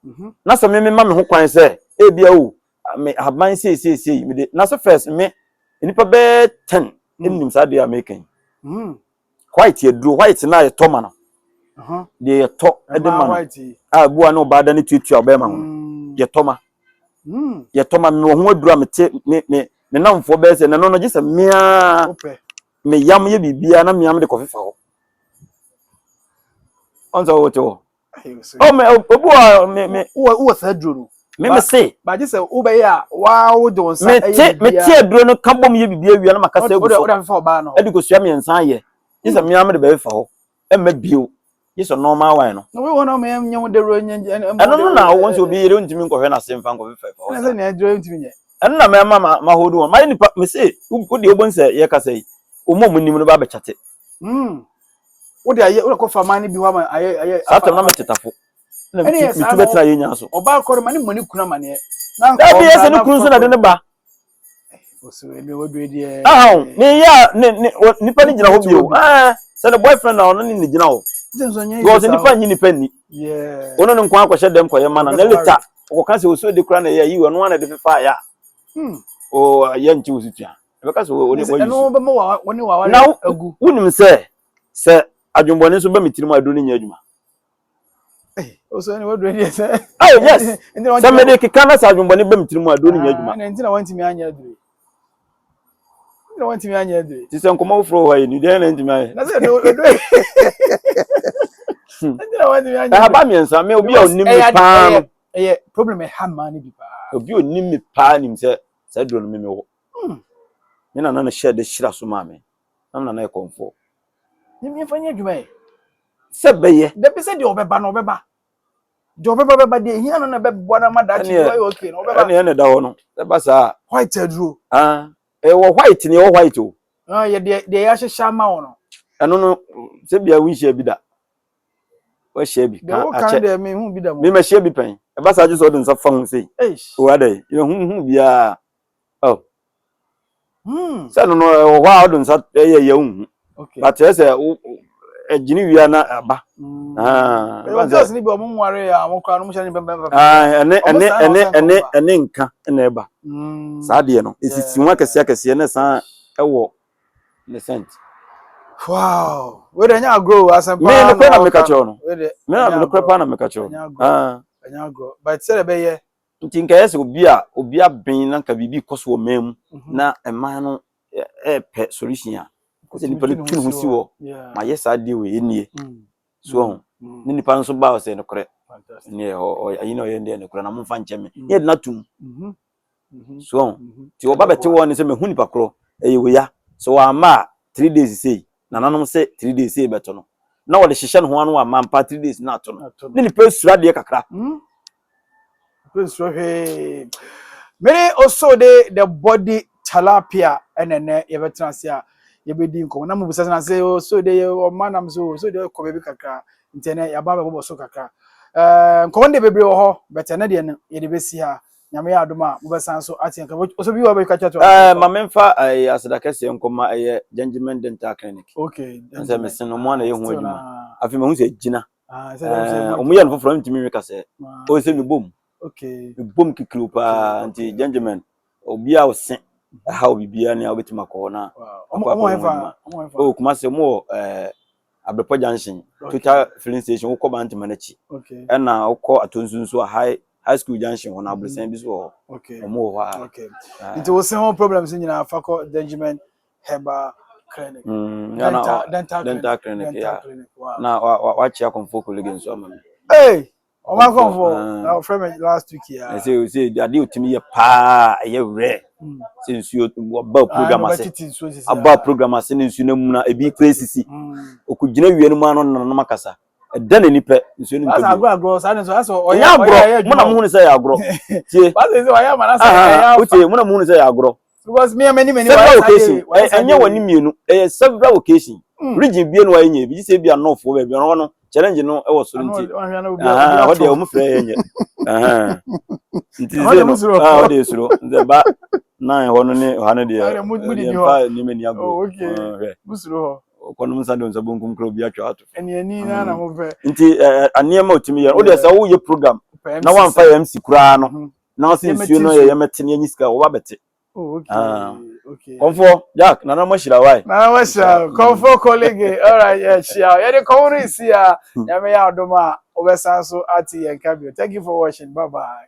mhm. na sɛ me mema me ho kwan sɛ ebia o me ahaban sei sei sei mede na sɛ first me nipa bɛyɛ ten mm. nim saa adeɛ a meka yi mm. white aduro white na yɛtɔ ma no. Deɛ yɛtɔ de ma no a ebi wɔ ne ɔbaa da ne tuatua ɔbɛrima ho no, yɛtɔ ma. Yɛtɔ ma mewɔ ho aduru a mete me me me namfoɔ bɛyɛ sɛ na ɛno no gye sɛ mmea me yam yɛ biribiara na mmea mede kɔfefa hɔ. Ɔn sɛ wɔte hɔ. Oh, me obi wɔ me me. Wowɔ wowɔ saa aduro no. Me me se. Bagye sɛ wobɛyɛ a waa wode wo nsa ɛyɛ biribiara. Me te aduro no ka bom yɛ biribi awia na makasa agu so. Wode afefa ɔbaa no hɔ. Ɛde kosua mmiɛnsa ayɛ. Gye sɛ mmea mede bɛfefa hɔ. Ɛmma bio. Gye sɛ normal wine no. Na wei wɔn a wɔn nyɛ ho dawuro nyɛ nyɛ. Ɛno no na wɔn sɛ obi yere ntumi nkɔhwɛ n'ase mfa nkɔfefa hɔ. Ɛna sɛ nea aduro ntumi nyɛ. Ɛno na mɛma ma ma hold wɔn. Mayɛ nipa me se wo deɛ wobɛn sɛ yɛkasa yi. Wɔn a wɔn nim no ba abɛkyate. Wode ayɛ wode kɔfa man no bi hɔ ama ayɛ ayɛ. Saa tɛm na mete tafo. Na metu metu bɛtena yɛ nya so. Ɔbaa kɔ no ma ne mmɔ ne kunu amaneɛ. Dabi yɛ sɛ ne kunu nso na de ne ba. Ahan ne yɛ a ne ne nipa ne gyina hɔ bio. Ɛɛ sɛ ne boyfriend na ɔno ne ne gyina hɔ. Because nipa nyi nipa nni. Ɔno ne nko akɔhyɛ dɛm kɔyɛ ma na ne later ɔkɔka sɛ osuo de kura na ɛyɛ yi ɔno ana de fefa ayɛ a. O yɛ nkye wo so tua. Ɛbɛka sɛ wo ne wɔyi so. Na wonim sɛ sɛ adwemmɔne nso ba me tirim a aduro no nyɛ adwuma. Oh yes, sɛ mede keka na sɛ adwemmɔne ba me tirim a aduro no nyɛ adwuma. Ti sɛ nkɔmmɔ foforɔ wɔ hɔ yi ni deɛ na ntumi ayɛ. Ɛhaba mmiɛnsa me obi a onim me paa no. Ɛyɛ problem ɛha mmaa no bi paa. Obi a onim me paa nim sɛ saa aduro no me mewɔ. Me nana no hyɛ de hyira so maa me. Na me nana yɛ kɔmfoɔ. Yɛmfa nyɛ adwuma yɛ. Sɛ bɛyɛ. Dabi sɛ deɛ ɔbɛba no ɔbɛba. Deɛ ɔbɛba bɛba deɛ ehia no na ɛbɛboa no ama daakye bi wayɛ okay no ɔbɛba. Ɛne ɛna ɛda hɔ no. Ɛba saa. White aduro. Ah, ɛwɔ white ne ɛwɔ white o. Ah, yɛ deɛ deɛ yɛahyehyɛ ama wo no. Ɛno no sɛ bia wonhyia bi da. Wahyia bi. Deɛ woka no deɛ mehu bi da mu. Me mahyia bi pɛn. Ɛba saa gye sɛ ɔde nsa fa ho sei. Eish. O adɛ, yɛhu hu biara. Oh. Hmm. Sɛ no no ɛwɔ hɔ a ɔde nsa ɛyɛ yɛ nhu. Okay. But ɛsɛ sɛ ɛgyini wia na aba. Hmm. Ah. Ɛwɔ girls ni bi ɔmo nware a ɔmo kora no ɔmo hyɛ ne bɛn bɛn. Ah, ɛne ɛne ɛne ɛne ɛne nka ɛna ɛba. Hmm. Saa deɛ no esisi ho akɛseɛ akɛseɛ na san ɛwɔ ne scent. Wow. Wei de ɛnyɛ agorɔ o asɛm Me paa no kora na meka ɔka. kyerɛ no. Wei de Me na ɛnyɛ me kora agorɔ. paa na meka kyerɛ Ɛnyɛ no. agorɔ. Ah. Ɛnyɛ agorɔ. But sɛ ɛbɛyɛ. Nti nka ɛyɛ sɛ obi a obi aben na nka biribi kɔ so wɔ man mu na mmaa no ɛɛpɛ solution a sɛ nipa no tu ne ho si hɔ ma yɛ saa deɛ wei nie so ɔho ne nipa no nso baa ɔsɛ nokorɛ ne ayi na ɔyɛ deɛ nokorɛ na momfa nkyɛ me ne yɛde no atom so ɔho nti ɔba bɛte hɔ ne sɛ mahu nipa korɔ ɛyɛ wei ya sɛ wamma a 3 days sei nananom sɛ 3 days sei bɛto no na wɔde hyehyɛ ne ho ano wamma mpa 3 days na ato no ne nipa asura adeɛ kakra. Nsuro hwee. Mene Osode the body tilapia ɛna ɛnɛ yɛbɛtena ase a yɛbɛdi nkɔmmɔ na mobisa sɛ na sɛ Osode yɛ ɔma nam so Osode kɔ baabi kakra nti ɛnɛ yɛaba bɛbɔbɔ so kakra. Nkɔmmɔ no deɛ bebree wɔ hɔ but ɛnɛ deɛ no yɛde bɛsi ha. Nyame yɛ adom a mobɛsan so ate nka. Ɔsɛ bi wɔ bɛka kyerɛ to. Ma memfa aseda kɛseɛ nkɔma ɛyɛ Gentleman Dental Clinic. Okay. Sɛ mese no mo ana yɛ ho adwuma. Afei mahu sɛ gyina. Ɔmo yɛ no foforɔ ntumi nwe kasɛ. O sɛ mebom. Mebom kikiriw paa nti gentleman obi a ɔse ɛha obibiara ni a wobɛtumi akɔ hɔ na akɔ akɔ ho adwuma. O Kumasi ɔmo wɔ Abrepɔ Junction, Total filling station wokɔ Bantama n'akyi. Ɛna wokɔ Atonsu nso a high school junction hɔ na aborosan bi so wɔ hɔ. Ɔmo wɔ hɔ a. Okay. Nti wo se ho problems nyinaa fa kɔ Gentleman Herbal Clinic. Dental, dental, dental clinic, dental yeah. clinic. Wow. Na wakyea kɔmfo kolege nso ama me. Hey, ɔmo akɔnfo na ɔfrɛ me last week ya. Ɛsɛ sɛ adeɛ otumi yɛ paa ɛyɛ rare. Sɛ nsuo ɔba program ase. Aba program ase ne nsuo no mu na ebi kura esisi. Okogyina wie no mu ano nananom akasa. Ɛda n'ani pɛ nsuo no ntɔ bio. Agorɔ agorɔ saa ne so asɛ ɔyɛ Ɛnyɛ agorɔ mo na mo hu ne sɛ ɛyɛ agorɔ. Tie. Asɛ sɛ ɔyɛ ama na sɛ ɛyɛ afa. Wotie mo na mo hu ne sɛ ɛyɛ agorɔ. Because me many many several occasion ɛnyɛ wɔn ni mmienu ɛyɛ several occasion. Region bie no ayɛ nyɛ bi sɛ ebi anɔfoɔ baabi ɔno no challenge no ɛwɔ soro nti hɔ deɛ wɔn frɛ yɛ nyɛ nti sɛ no hɔ deɛ soro nti ɛba nan hɔ no ne ɔha no deɛ deɛ mfa nneɛma ni agorɔ hwɛ ɔkɔnom nsa de nsa bonkum kura obi atwa ato nti nneɛma otumi yɛ o deɛ sɛ woyɛ program na wɔamfa yɛ MC koraa no na ɔsɛ nsuo no yɛ yɛmɛte ne yɛnyi sika wɔba bɛte. Oh, okay. Ah. Okay. Kɔmfoɔ Jack, nana mo ahyira wae. Nana mo ahyira kɔmfoɔ kɔlege. Alright, yɛhyia yɛde kɔm no si a, Nyame yɛ adom a, wobɛsan so ate yɛn ka bio. Thank you for watching. Bye bye.